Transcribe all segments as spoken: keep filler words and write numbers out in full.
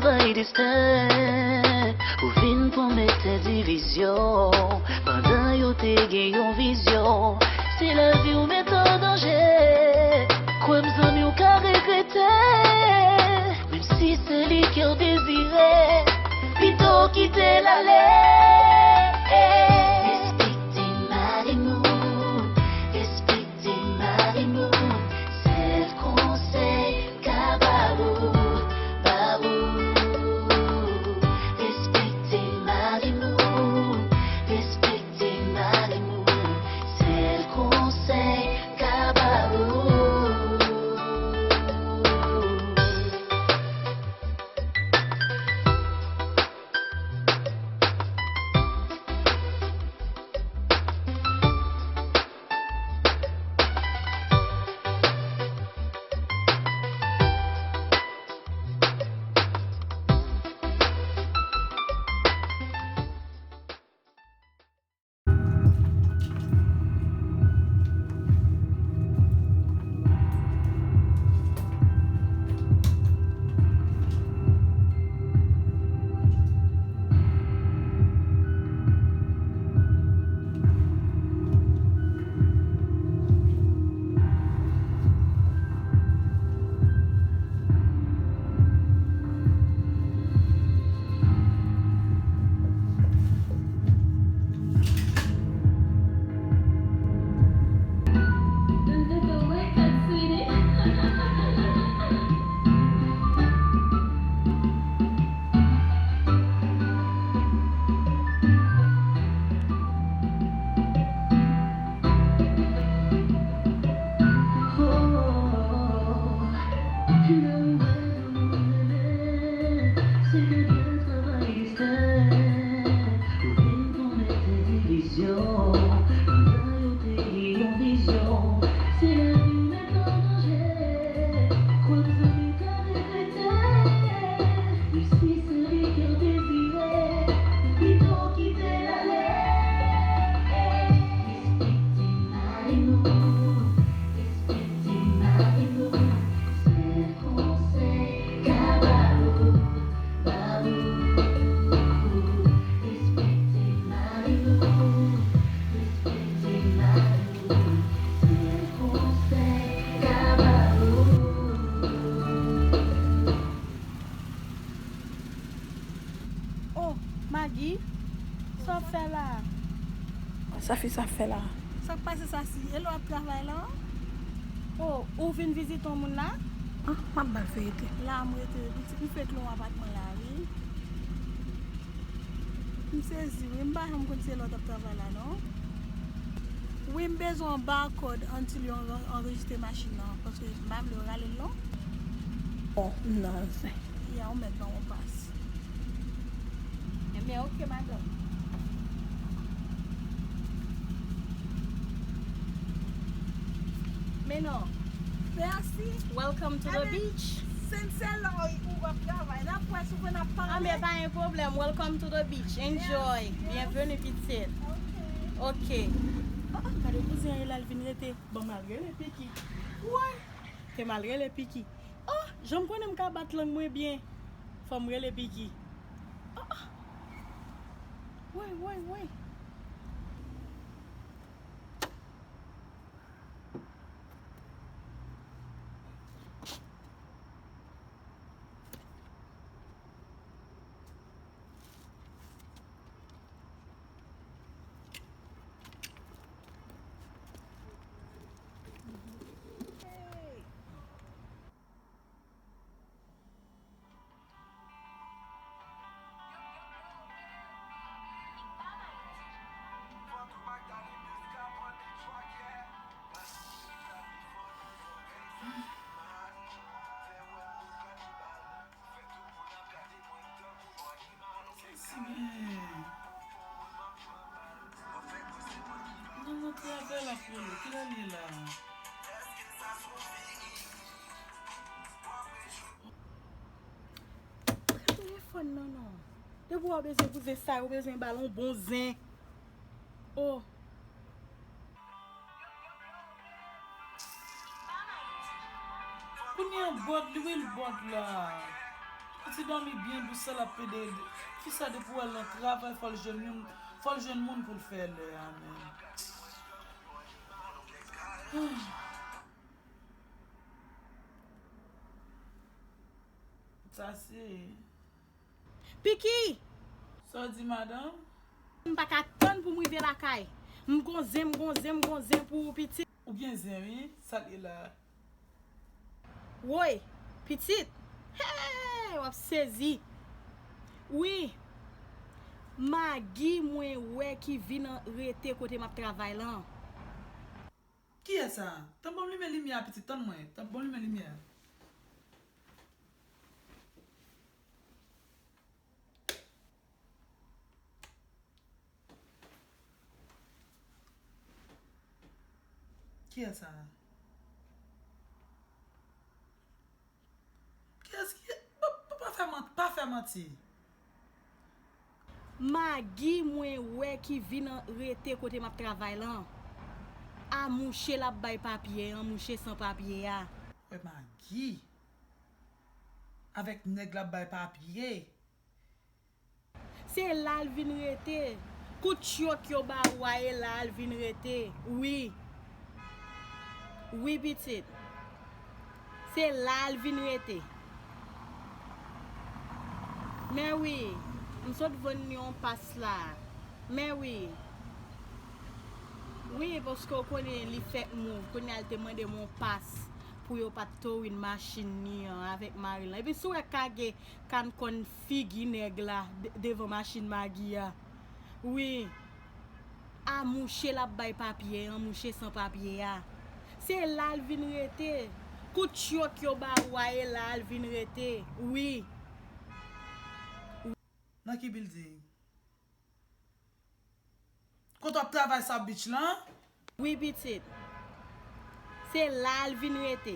Bay desten, ou vin pou mete divizyon, pandan yo te gen yon vizyon. Si lavi w met an danje, kwè m zanmi w ka regrete. Menm si se li ke w dezire, pito kite l ale. Respekte mari moun, respekte mari moun, sèl konsèy m ka ba ou, ba ou. Respekte mari moun, respekte mari moun, sèl konsèy m ka ba ou. Oh, Maggie, sa w ap fè la? Sa fi sa ap fè la? Sa k pase sa si? E lè w ap travay la? Oh, ou vin vizite yon moun la? Ah, m ap ba l verite. La m rete, pitit, m fèk lwen apatman la, wi. M sezi, wi, m pa janm konn se lè w t ap travay la, non. Wi, m bezwen yon barcode until yo anre-, anrejistre machin nan, paske m pa vle yo rale l, non. Oh, m nan zen. Ya, ou mèt ban m yon pas. Ebyen, oke, madanm. Men non. Mèsi. Welcome to the beach. Ebyen, se, se lè w ap travay. N ap wè si w konn ap pale. Ah, men pa gen pwoblèm. Welcome to the beach. Enjoy. Mèsi, mèsi. Byenveni, pitit. Oke. Oke. Ah, ah, gade kouzen an, e la l vin rete. Bon, m al rele Piki. Woy! Te m al rele Piki. Oh, jan m konnen m ka bat lang mwen byen. Fò m rele Piki. Oh, oh. Woy, woy, woy. Senyè. Nan nan travay l ap rele, kilè l ye la? Pa gen telefòn nan, non. Depi w bezwen kouzen sa, ou bezwen ba l yon bon zen. Oh. Kounye a bòd li, wi, l bòd la. Piti dòmi byen dous, sa l ap pede. Fi sa depi w wè l nan travay, fò l jwenn moun, fò l jwenn moun pou l fè lè a menm. Sa se. Piki! Sa w di, madanm? M pa ka tann pou m rive lakay. M gon zen, m gon zen, m gon zen pou ou, pitit. Ou gen zen, wi. Sa l ye la? Woy, pitit! Hey! W ap sezi. Wi. Magi mwen wè ki vin an-, rete kote m ap travay lan. Kiyès sa? Tann ban m limen limyè a, pitit, tann mwen. Tann ban m limen limyè a. Kiyès sa? Kiyès ki, pa, pa, pa fè manti, pa fè manti. Magi mwen wè ki vin an-, rete kote m ap travay lan. A mouche l ap bay papye an, mouche san papye a. Wè Magi avèk nèg l ap bay papye. Se la l vin rete. Kout tchòk yo ba ou a, e la l vin rete. Wi. Wi, pitit. Se la l vin rete. Men wi, m sot vann li yon pas la. Men wi. Wi, paske w konnen li fèk move. Kounye a l te mande m yon pas pou yo pa t towin machin li an avèk mari l lan. Epi si w wè kage Kann kòn figi nèg la de-, devan machin Magi a. Wi. A mouche l ap bay papye an, mouche san papye a. Se la l vin rete. Kout tchòk yo ba ou a, e la l vin rete. Wi. Nan ki bilding? Kote w ap travay sa beach lan? Wi, pitit. Se la l vin rete.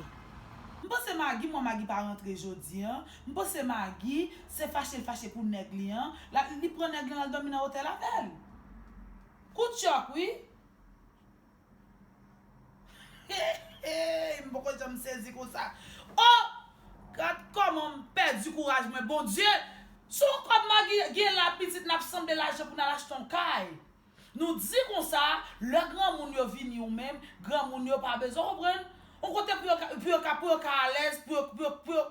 M panse Magi, mwen Magi pa rantre jodi an. M panse Magi, se fache l fache pou nèg li an. La, li pran nèg lan, l al dòmi nan otèl avè l. Kout tchòk, wi. Hey, hey, m poko janm sezi konsa. Oh! Gad kòman m pèdi kouraj mwen, Bondye! Sou kòb Magi gen la, pitit, n ap sanble lajan pou n al achte yon kay. Nou di konsa, lè granmoun yo vini ou menm, granmoun yo pa bezwen konprann. Yon kote pou yo ka, pou yo ka, pou yo ka alèz, pou yo, pou yo, pou yo.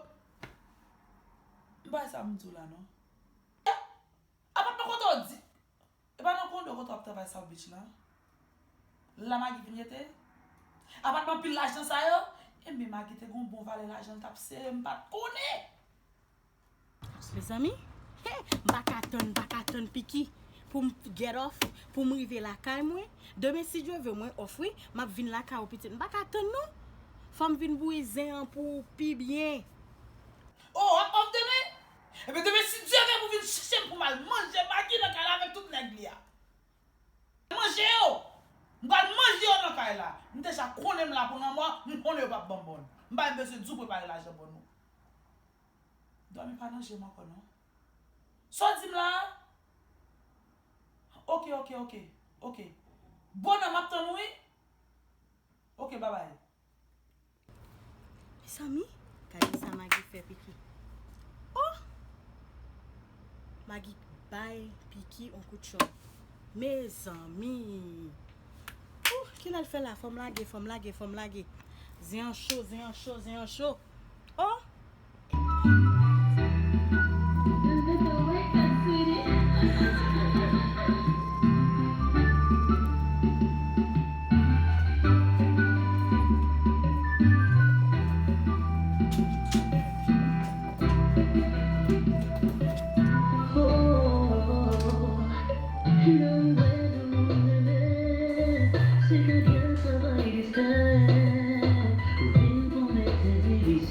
M pa sa m di w la, non. Apatman kote w di? E pa nan kondo kote w ap travay South Beach la? La Magi vin rete? Apatman pil lajan sa yo? Enben Magi te gon bon valè lajan l t ap sere, m pa t konnen. Mezanmi, he, m pa ka tann, m pa ka tann Piki pou m get off, pou m rive lakay mwen. Demen si Dye vle mwen off wi, m ap vin lakay ou pitit. M pa ka tann non. Fò m vin bouyi zen an pou ou pi byen. Oh, w ap off demen? Ebyen demen si Dye vle pou vin chèche m pou m al manje Magi nan kay la avèk tout nèg li a. Manje yo! M pral manje yo nan kay la. M deja konnen m la pou lanmò, m konnen yo p ap ban m bòn. M pa menm bezwen di w prepare lajan bòn non. Dòmi pa nan je m ankò non. Sa w di m la a? Oke, oke, oke, oke. Bòn nan m ap tann ou wi. Oke, babay. Mezanmi, gade sa Magi fè Piki. Oh! Magi bay Piki on kout chòk. Mezanmi. Oh, kilè l fè la? Fò m lage, fò m lage, fò m lage. Zen an cho, zen an cho, zen an cho. Oh!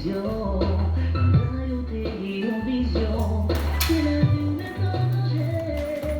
Yo te gen yon vizyon, se lavi w met an danje.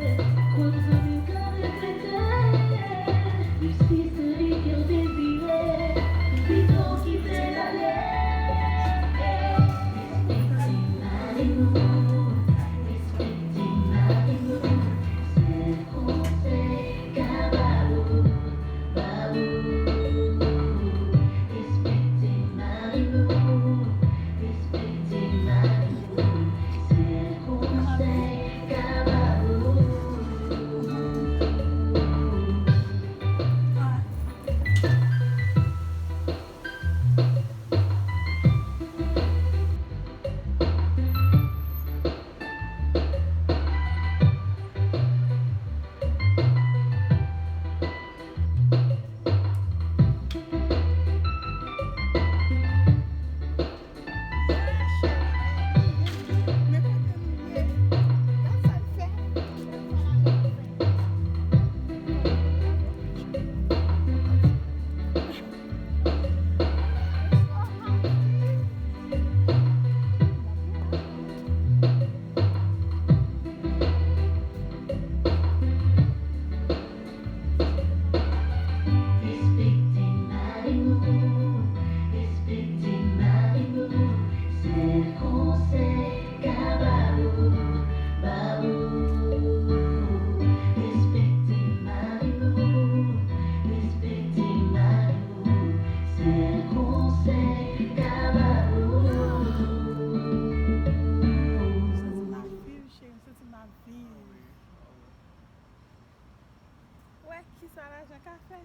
Ou wè kisa lajan ka fè?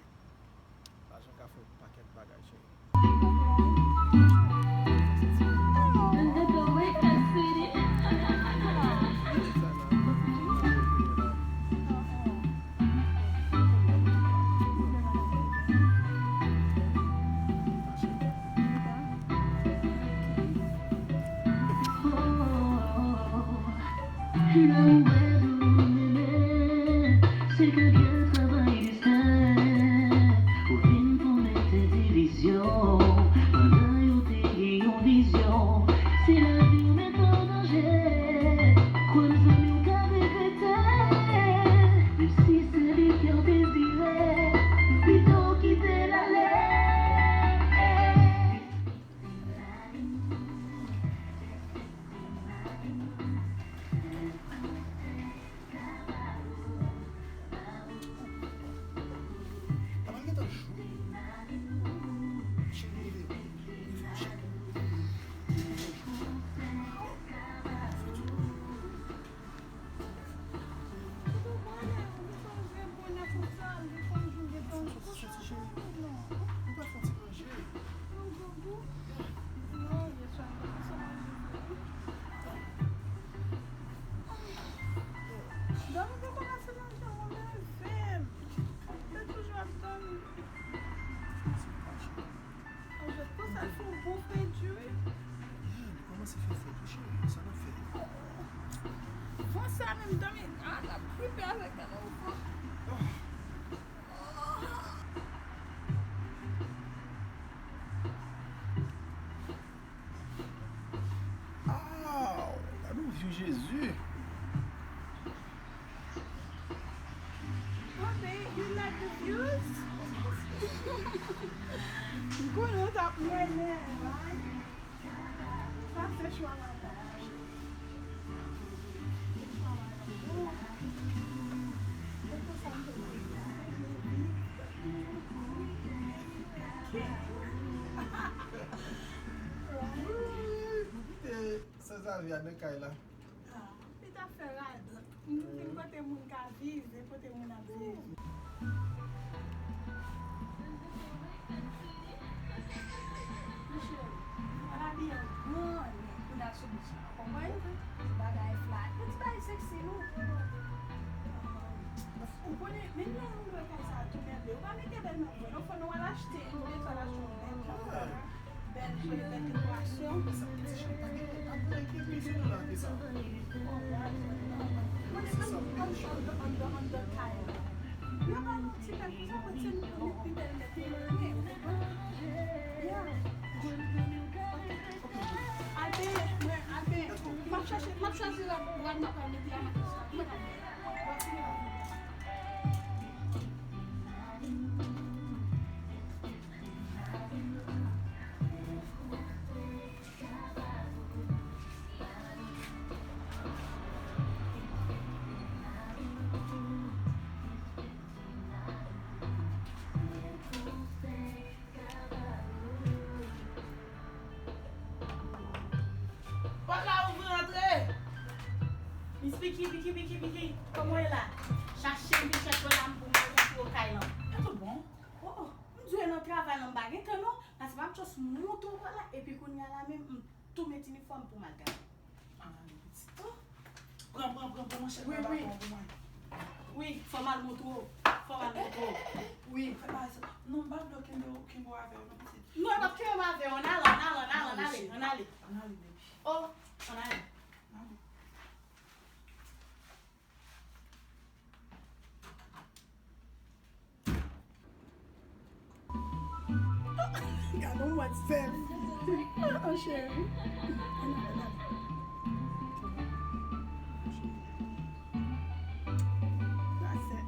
Lajan ka fè yon pakèt bagay, cheri. Lè ou wè nou renmen, se ke byen travay desten. Ou vin pou mete divizyon, pandan yo te gen yon vizyon. Si lavi w met an danje, kwè m zanmi w ka regrete. Menm si se li ke w dezire, pito w kite l ale. Dòmi pou kòmanse manje, mwen leve m. Mwen toujou ap dòmi. Manje tou sa, l fè yon bon fè di wi. Yeah, li kòmanse fè fè tou, cheri. Sa n ap fè? Van sa menm, dòmi, a, n ap gripe avèk ann, ou van. Aw, gade yon view Jezi. Babe, you like the views? M konnen w t ap mennen, right? Sa se chwa madanm. Mwen kite sanzave a nan kay la. Ah, li t ap fè rad. M vin kote moun ka viv, e kote moun ap viv. Monchè, mwen abiye an gran nèg pou n al sou beach la, w konprann? Ti bagay fly. Yon ti bagay sexy, non? Ou konnen, menm lè moun wè kay sa a tou bèl, men ou pa mete bèl nan pwen, non, fò nou al achte. Nou bezwen al achte yon bèl kòlè. Bèl je, bèl dekorasyon. Sa, ti chen pa gen, pa gen anyen ki pi fini la ke sa. Mwen se sa m bezwen. Anndan, anndan, anndan kay la. Yo ba nou ti bèl konsa, kot se nou pi bèl nèt nou renmen. Yeah. Alben, mwen, Alben, m ap chache, m ap chwazi rad, rad m ap al mete a matris la. Mwen, Alben. Pòt la ouvri, antre! Miss Piki, Piki, Piki, Piki, kòman w ye la? Chache m vin chèche w la, m pou m retire w kay lan. E tout bon? Oh, oh, m di w nan travay lan m pa gen tan non, paske m ap just monte w la, epi kounye a la menm, m tou met inifòm pou m al travay. Ann ale pitit. Oh. Pran, pran, pran, pran manchèt la, ba mwen pou mwen. Wi, fò m al montre w. Fò m al montre w. Wi. Fè bagay sa. Non, m pa vle w kenbe, kenbe w avè w non, pitit. Non, e p ap kenbe m avè w. Ann ale, ann ale, ann ale, ann ale, ann ale. Ann ale, baby. Oh, ann ale. Ann ale. Gade yon mòd sèl. Ah, cheri. Sa sèl.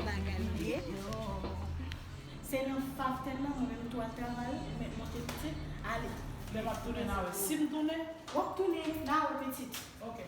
Bagay ye. Se nan faften nan, mwen menm tou al travay, ou mèt monte pitit. Ale. Lè m ap tounen, n a wè. Si m tounen, n a wè pitit. Ok.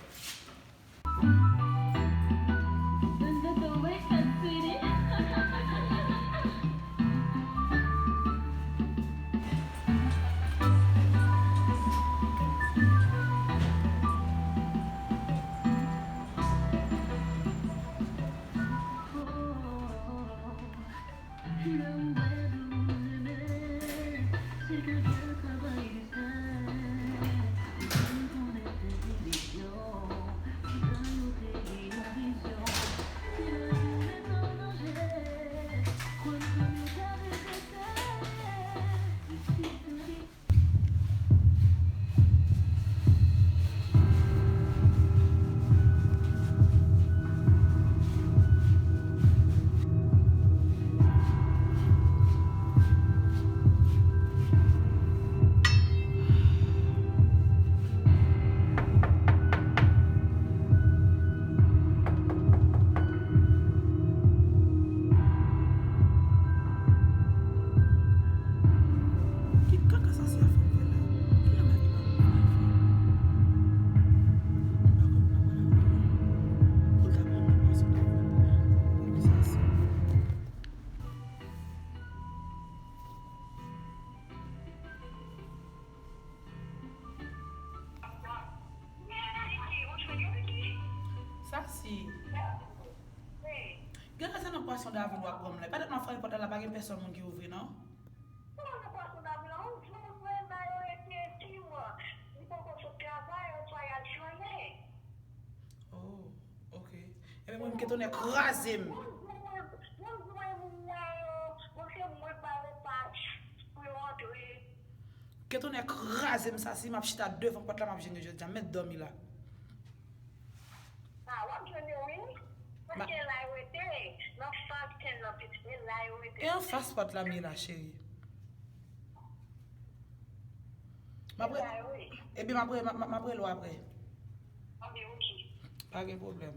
Si. Gen lè se nan pwason davil w ap pran m la. Petèt m ap frape pòt la, la pa gen pèsòn moun ki ouvri non. Kòman nan pwason davil la? Yon jou mwen ba yo rete pi mwen. Li poko sot travay, oswa y al jwenn. Oh, ok. Ebyen mwen, ke tonè kraze m. Yon jou mwen, yon jou mwen moun la yo, mwen se mwen ba yo pas pou yo antre. Ke tonè kraze m sa, si m ap chita devan pòt la, m ap jene jodi a, m mèt dòmi la. Ah, w ap jwenn yo wi. Paske la yo rete, nan fas kenn nan pitit, men la yo rete. E anfas pòt la m ye la, cheri. M ap re-, ebyen, m ap re-, m ap, m ap rele w apre. Anben, ok. Pa gen pwoblèm.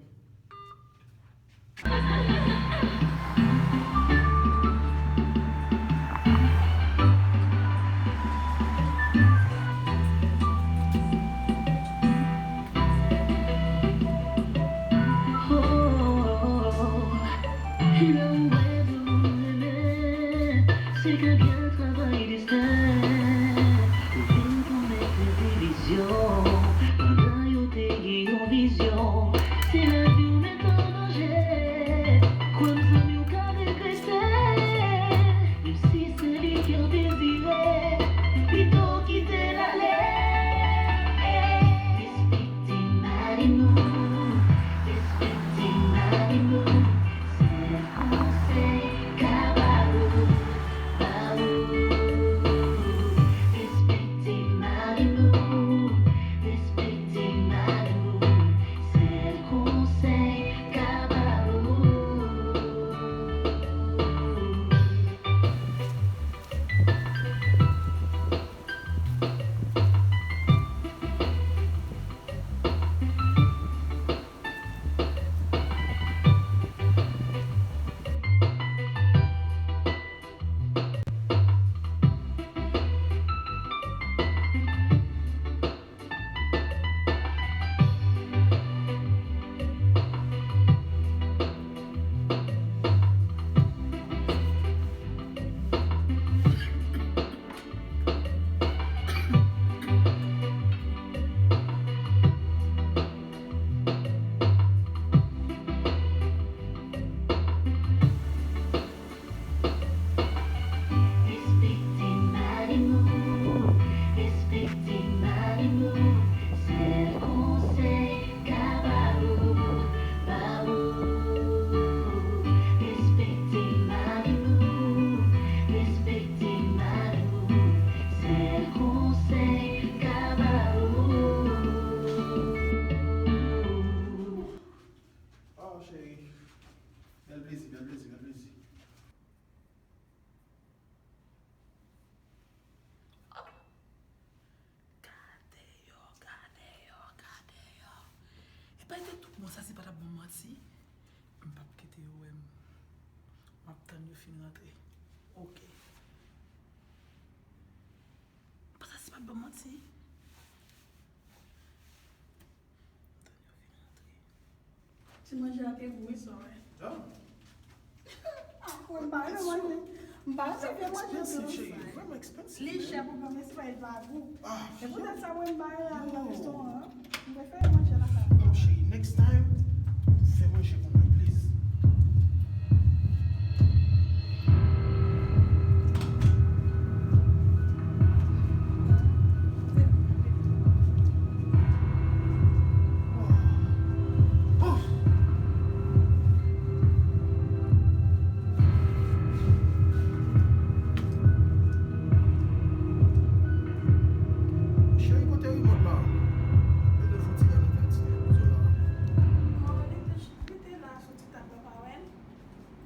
Lè ou wè moun renmen, se ke byen travay desten. Ou vin pou mete divizyon, pandan yo te gen yon vizyon. Si lavi w met an danje, kwè m zanmi w ka regrese. Menm si se li ke w dezire, pito kite l ale. Respekte mari nou, respekte mari nou. Sèl konsèy ka ba ou, ba ou. Respekte mari nou, respekte mari nou. Sèl konsèy ka ba ou. Respekte mari nou, respekte mari nou, sèl konsèy ka ba ou, ba ou. Respekte mari nou, respekte mari nou, sèl konsèy ka ba ou. Oh, cheri. Bèl plezi, bèl plezi, bèl plezi. Gade yo, gade yo, gade yo. Epa yo te tout bon, sa se pa t ap bon manti. M p ap kite yo wè m. M ap tann yo fin rantre. Ok. Epa sa se pa t bon manti. Ti manje a te gou wi, sa w wè. Ah, mwen m pa renmen manje. M pa renmen fè manje tou. Li chè pou granmesi, men li pa gou. Se poutèt sa mwen m pa renmen al nan restoran an. M prefere manje lakay mwen. Oh, cheri, next time, fè manje pou mwen, please. Cheri, kote remòt la? Mete fon ti gade nan ti televizyon la. Li te la sou ti tab la, pa wè l?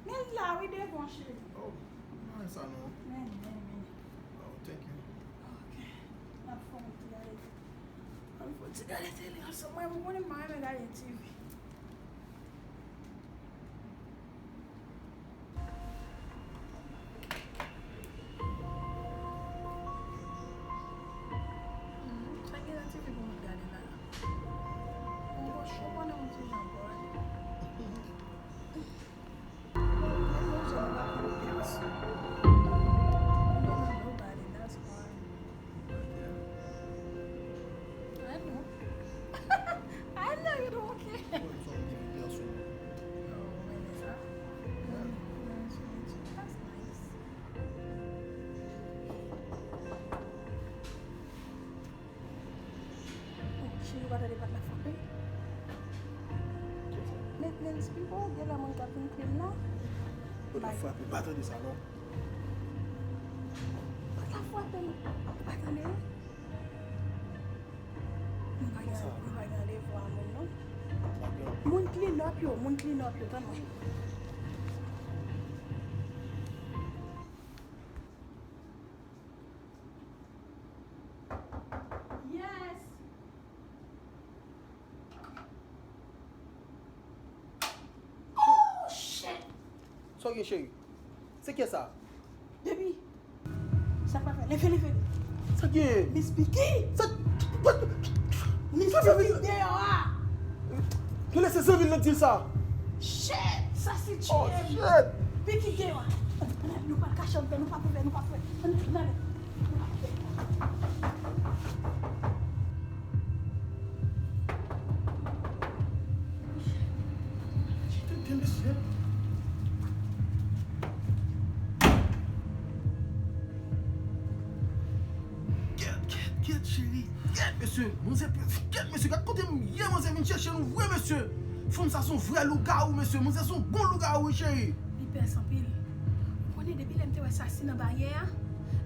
Men l la wi devan, cheri. Oh, m pa wè sa non. Men, men, men. Oh, thank you. Ok. N ap fè yon ti gade. N ap fè yon ti gade tele ansanm. Mwen, mwen konnen m pa renmen gade T V. Hmm, sa gen nan T V pou mwen gade la? Mwen gon cho pandan yon ti jan bò. I know. I know you don't care. Ou pa tande pat la frape? Men, men, explike w, gen lè moun k ap vin plen la. Pat la frape, m pa tande sa, non. Pat la frape, m pa tande. M pa gen, m pa gen randevou a moun, non. Moun clean up yo, moun clean up yo, tann mwen. Yes. Oh, shit! Sa w gen, cheri? Se kiyès sa? Baby. Sa pa fè. Leve, leve. Sa gen? Miss Piki. Sa, Miss Piki deyò a. Genlè se zanmi l nan k di l sa. Shit, sa se tchè. Oh, shit. Piki deyò a. Nou pa kache anpè, nou pa kouvè, nou pa fè. Ann ale. Tande, mesye. Gèt, gèt, gèt, cheri. Gèt, mesye. Manzè, gèt, mesye. Gad kote m ye, manzè vin chèche nou vre, mesye. Fanm sa se yon vrè lougawou, mesye. Manzè se yon bon lougawou, wi, cheri. Li pès anpil. Ou konnen, depi lè m te wè sa si nan baryè a,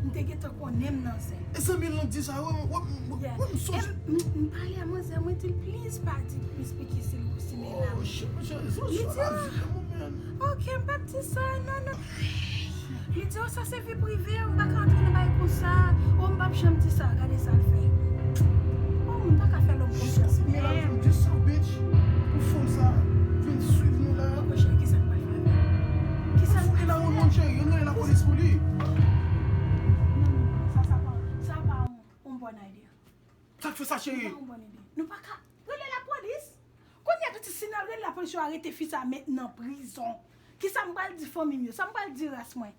m te gentan konnen m nan zen. E zanmi l lan di sa, wè, wè, wè, wè, m sonje. M, m, m pale a manzè, mwen di l, "Please, pa di Miss Piki si l, si l la." Oh, shit, mesye, se yon lavi, man. Ok, m p ap di sa, non, non. Li di, "Oh, sa se vi prive, m pa ka antre nan bagay konsa. Oh, m p ap janm di sa, gade sa l fè." Oh, moun pa ka fè lòm konfyans menm. Di sa, bitch. Pou fanm sa vin swiv nou la. Poko cheri, kisa n pral fè avè l? Kisa n pral fè? Fouke nan yon moun, cheri, yo rele lapolis pou li. Non, non, non, sa, sa pa, sa pa yon, yon bòn ide. Sa k fè sa, cheri? Sa pa yon bòn ide. Nou pa ka rele lapolis. Kounye a, pitit, si n al rele lapolis, yo arete fi sa, met nan prizon. Kisa m pral di fanmi m yo? Sa m pral di ras mwen?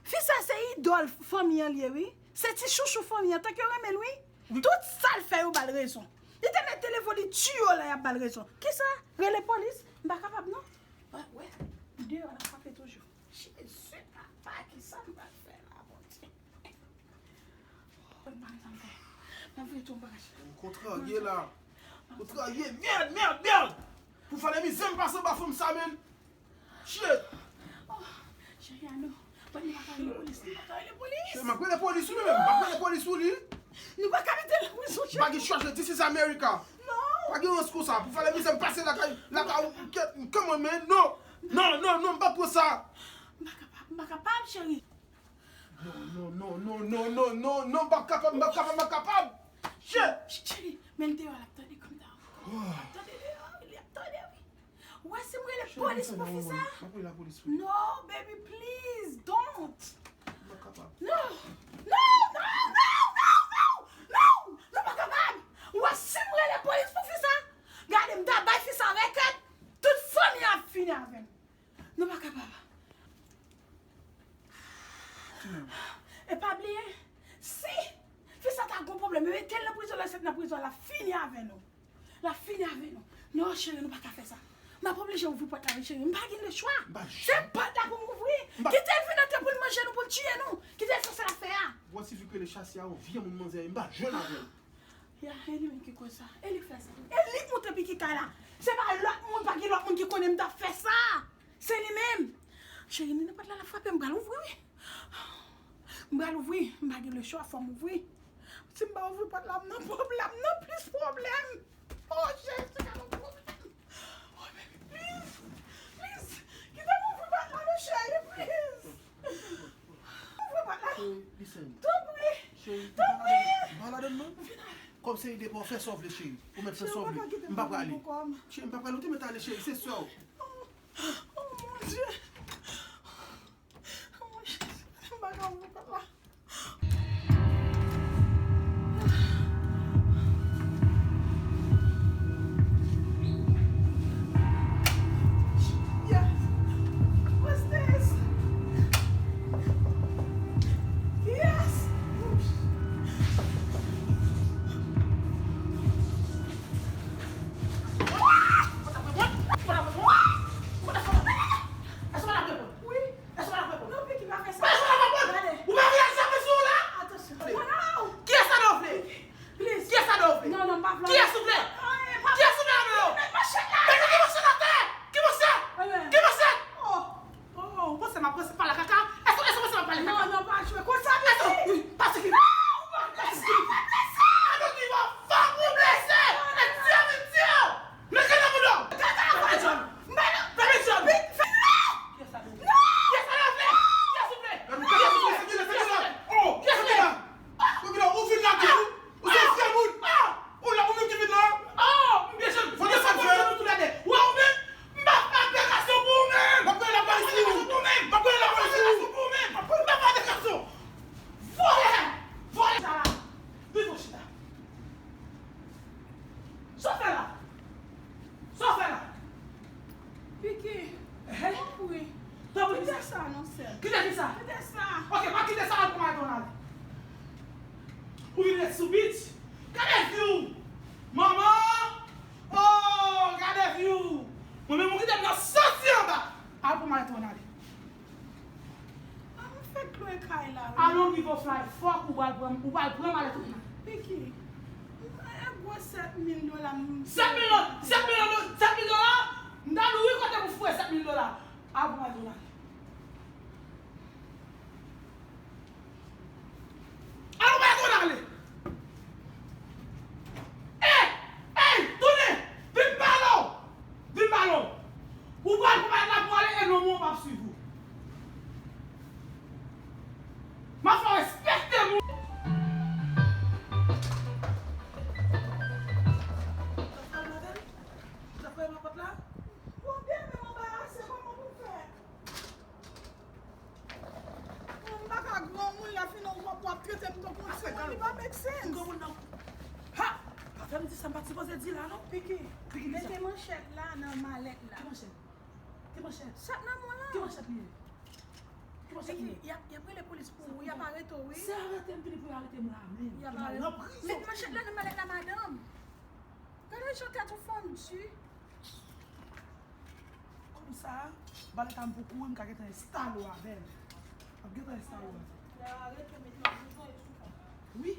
Fi sa se idòl fanmi an li ye, wi. Se ti chouchou fanmi an, tank yo renmen l, wi. Tout sa l fè, yo ba l rezon. Li te met telefòn, li tiye yo la, y ap ba l rezon. Kisa? Rele polis? M pa kapab, non. Wè, wè, deyò la frape toujou. Jezi papa, kisa m pral fè la, Bondye? Oh, m pa gen sa m fè. M ap vire tou, m pa ka chita. Ou kontrarye la. Kontrarye, mèd, mèd, mèd! Pou fè de mizè m pase anba fanm sa, menm. Shit! Oh, cheri, a non. Bon, nou pa ka rele polis, nou pa ka rele polis. Cheri, m ap rele polis, wi, menm. M ap rele polis pou li. Nou pa ka mete l nan prizon, cheri. Pa gen chwa, cheri. This is America. Non. Pa gen rans konsa. Pou fè de mizè m pase lakay, lakay ou, kèt, come on, man. Non. Non, non, non, m pa pran sa. M pa kapab, m pa kapab, cheri. Non, non, non, m p ap kapab, m p ap kapab, m p ap kapab. Shit! Ch-, cheri, men l deyò l ap tande, calm down. L ap tande deyò, wi, li ap tande, wi. Ou wè si m rele polis pou fi sa? M ap rele lapolis, wi. No, baby, please, don't. M p ap kapab. No, no, no, no, no, no, no, nou pa kapab. Ou wè si m rele polis pou fi sa? Gade, m ta bay fi sa rèkèt, tout fanmi an ap fini avè m. Nou pa kapab. E pa bliye, si fi sa ta gon pwoblèm, yo mete l nan prizon, lè l sot nan prizon, l ap fini avè nou. L ap fini avè nou. Non, cheri, nou pa ka fè sa. M ap oblije ouvri pòt la, wi, cheri. M pa gen lechwa. Se pòt la pou m ouvri. Kite l vin antre pou l manje nou, pou l tiye nou. Kite l fè sa l ap fè a. Ou wè si fi k rele Chasi a, yon vye moun manzè, m pa jwenn avè l. Ya, e li menm ki koz sa. E li k fè sa. E li k monte Piki kay la. Se pa lòt moun, pa gen lòt moun ki konnen m t ap fè sa. Se li menm. Cheri, Nini, pòt la, l ap frape, m pral ouvri, wi. M pral ouvri, m pa gen lechwa, fò m ouvri. Si m pa ouvri pòt la, m nan pwoblèm, m nan plis pwoblèm. Oh, Jezi, gade yon pwoblèm. Oh, baby, please, please, kite m ouvri pòt la, non, cheri, please. Ouvri pòt la. Cheri, listen. Tanpri. Cheri, tanpri. Pa ladann, non. Kòm se ide pa w, fè sa w vle, cheri. Ou mèt fè sa w vle. M pa prale. Cheri, m pa prale. Ou te mèt ale, cheri. Se sè w. Oh, oh, mon Dieu. Oh, Jezi, m pa ka ouvri pòt la. Yes. What's this? Yes. Ki? Tanpri. Tanpri, kite sa non, sè. Kite ki sa? Kite sa. Ok, pa kite sa, al pran maton ale. Ou vin ret sou beach? Gade view! Manman! Oh, gade view! Mwen menm ou kite m nan santi anba. Al pran maton ale. Ah, m fèk lwe kay la, wi. Alon nivo fly, fòk ou pral pran, ou pral pran malèt ou. Piki, e gwo sèt mil dola m. Sèt mil dola, sèt mil dola, sèt mil dola, m ta louri kote pou foure sèt mil dola. Al pran malèt ou la. Al pran malèt ou la ale. Ey, ey, tounen, vin pale w. Vin pale w. Ou pral pran malèt la pou ale e nonm ou p ap swiv ou. M ap fè w respekte moun. Ou ta fè m ladan? Ou ta fè m lapòt la? Bon, byen, men m anbarase, kòman pou m fè? Mwen, m pa ka granmoun la, fin w ap, w ap trete m tankou yon timoun, li pa make sense. Granmoun nan. Ha! Pa fè m di sa m pa t sipoze di la, non. Piki, Piki, ki sa? Mete manchèt la nan malèt la. Ki manchèt? Ki manchèt? Sèt nan mwen an. Ki manchèt li ye? Ki manchèt li ye? Piki, y ap, y ap rele polis pou ou, y ap arete w, wi. Se arete m vini pou yo arete m la menm. Y ap arete w. Met manchèt la nan malèt la, madanm. Gade jan tèt ou fann di. Konsa, balèt a m pou kouri, m ka gentan enstale w avè l. M ap gentan enstale w avè l. Wi.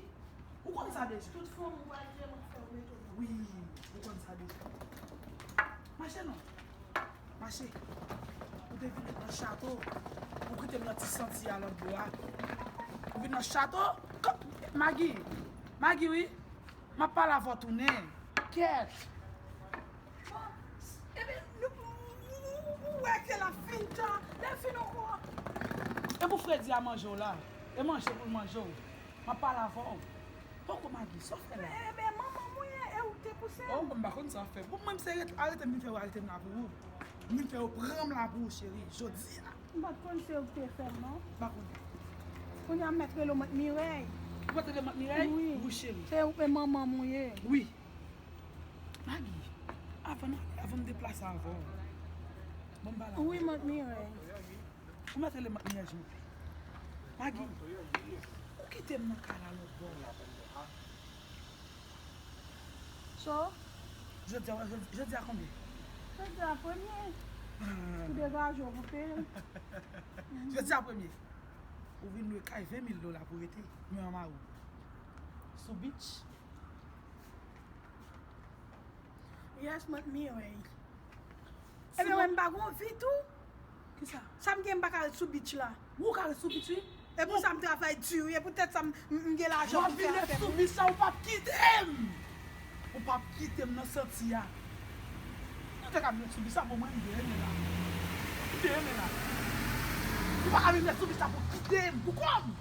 Ou konn sa deja. Tout fanm ou pral gen, m ap fè w mete w. Wi, ou konn sa deja. Mache non. Mache. Ou te vin nan chato. Ou kite m nan ti santi a lòt bò a. Ou vin nan chato. Magi. Magi, wi. M ap pale avè w tounen. Kèt. Bon, ebyen, nou, ou, ou, ou wè ke l ap fin tan, lè l fin ankò. E pou Fredi a manje w la. E manje pou l manje w. M ap pale avè w. Poko Magi, sa w fè la? Ebyen, manman m ou ye, e ou k te pouse m. Oh, m pa konn sa w ap fè. Bon, mwen, se arete m vin fè yo arete m la pou ou. M vin fè yo pran m la pou ou, cheri. Jodi a. M pa t konn se ou k te fè m, non. M pa konnen. Kounye a m mèt rele w Mant Mirèy. Ou mèt rele Mant Mirèy? Wi. Wi, cheri. Se ou, e manman m ou ye. Wi. Magi, avan n ale, avan m deplase avè w, ban m pale avè w. Wi, Mant Mirèy. Ou mèt rele Mant Mirèy, jan w vle. Magi, ou kite m nan kay la lòt bò. So? Jodi a, jodi, jodi a konbyen? Jodi a premye. Ou degaje w pou peye. Jodi a premye. Ou vin lwe kay ven mil dola pou rete, mwen anmari w. Sou beach. Yes, Mant Mirèy. Ebyen, mwen m pa gon vi tou. Kisa? Sa m gen, m pa ka ret sou beach la. Ou ka ret sou beach, wi. E pou sa m travay di, wi. E poutèt sa m, m, m gen lajan pou fè afè m. W ap vin ret sou beach la, ou p ap kite m. Ou p ap kite m nan santi a. Ou te ka vin ret sou beach la pou mwen, m te renmen la. M te renmen la. Ou pa ka vin ret sou beach la pou kite m, pou kò m.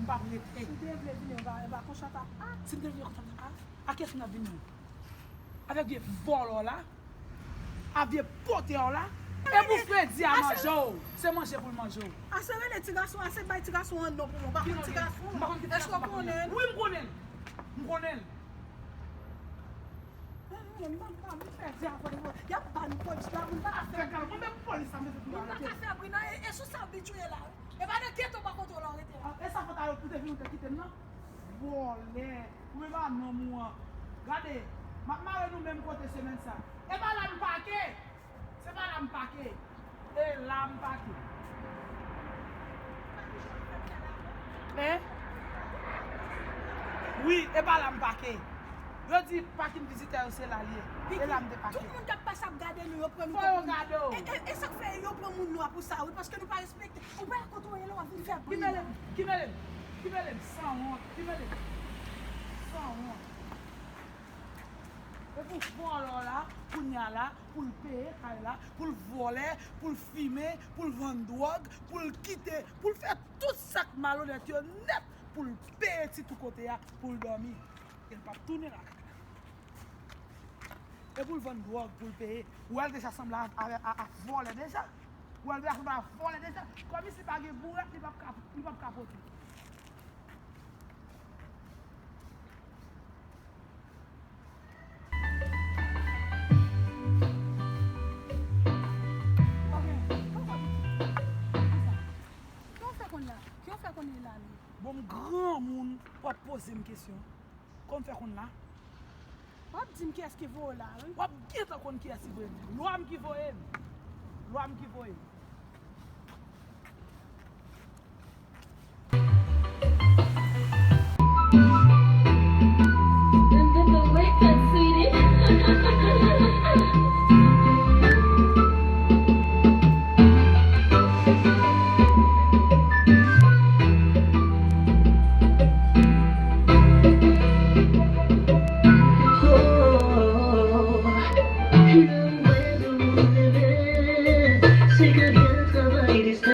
M p ap rete. Si w te vle vini, e pa, e pa konsa t ap a. Si m te vini konsa t ap a, a kiyès m t ap vini? Avèk vye vòlò la, a vye potè w la, e pou Fredi a manje w, se manje pou l manje w. Ase rele ti gason, ase bay ti gason an non pou mwen, pa konn ti gason. Èske w konnen l? Wi, m konnen l. M konnen l. Mwen, mwen, mwen, mwen pèdi avè w. Y ap ban polis la, moun pa ka fè. Mwen menm polis la, mwen te pou arete. Moun pa ka fè bri nan, e, e sou sa bit ou ye la, wi. E pa nan geto pa kote w la w rete la. E sa fòt a yo pou te vin ou te kite m nan? Vòlè. Ou menm a nonm ou an. Gade, m ap mare nou menm kote semèn sa. E pa la m pake. Se pa la m pake. E la m pake. Hein? Wi, e pa la m pake. Yo di pakin vizitè yo se la l ye. E la m te pake. Tout moun k ap pase ap gade nou, yo pran nou kòm moun. Fò yo gade w. E, e, e sa k fè yo pran moun nwa pou sa, wi, paske nou pa respekte. Ou pa konn kote w ye la, w ap vin fè bri. Ki mele m? Ki mele m? Ki mele m? Sanwont. Ki mele m? Sanwont. E pou vòlò la, kounye a la, pou l peye kay la, pou l vòlè, pou l fimen, pou l vann dwòg, pou l kite, pou l fè tout sa k malonèt yo nèt, pou l peye ti tou kote a, pou l dòmi. E l p ap tounen lakay la. E pou l vann dwòg, pou l peye. Ou wè l deja sanble a, a, a, a vòlè deja. Ou wè l deja sanble a vòlè deja. Kòmsi pa gen bourèt, li p ap ka, li p ap ka pote. W ap poze m kesyon. Kòman w fè konn la? W ap di m kiyès ki voye w la, wi. W ap gentan konn kiyès ki voye m. Lwa m ki voye m. Lwa m ki voye m.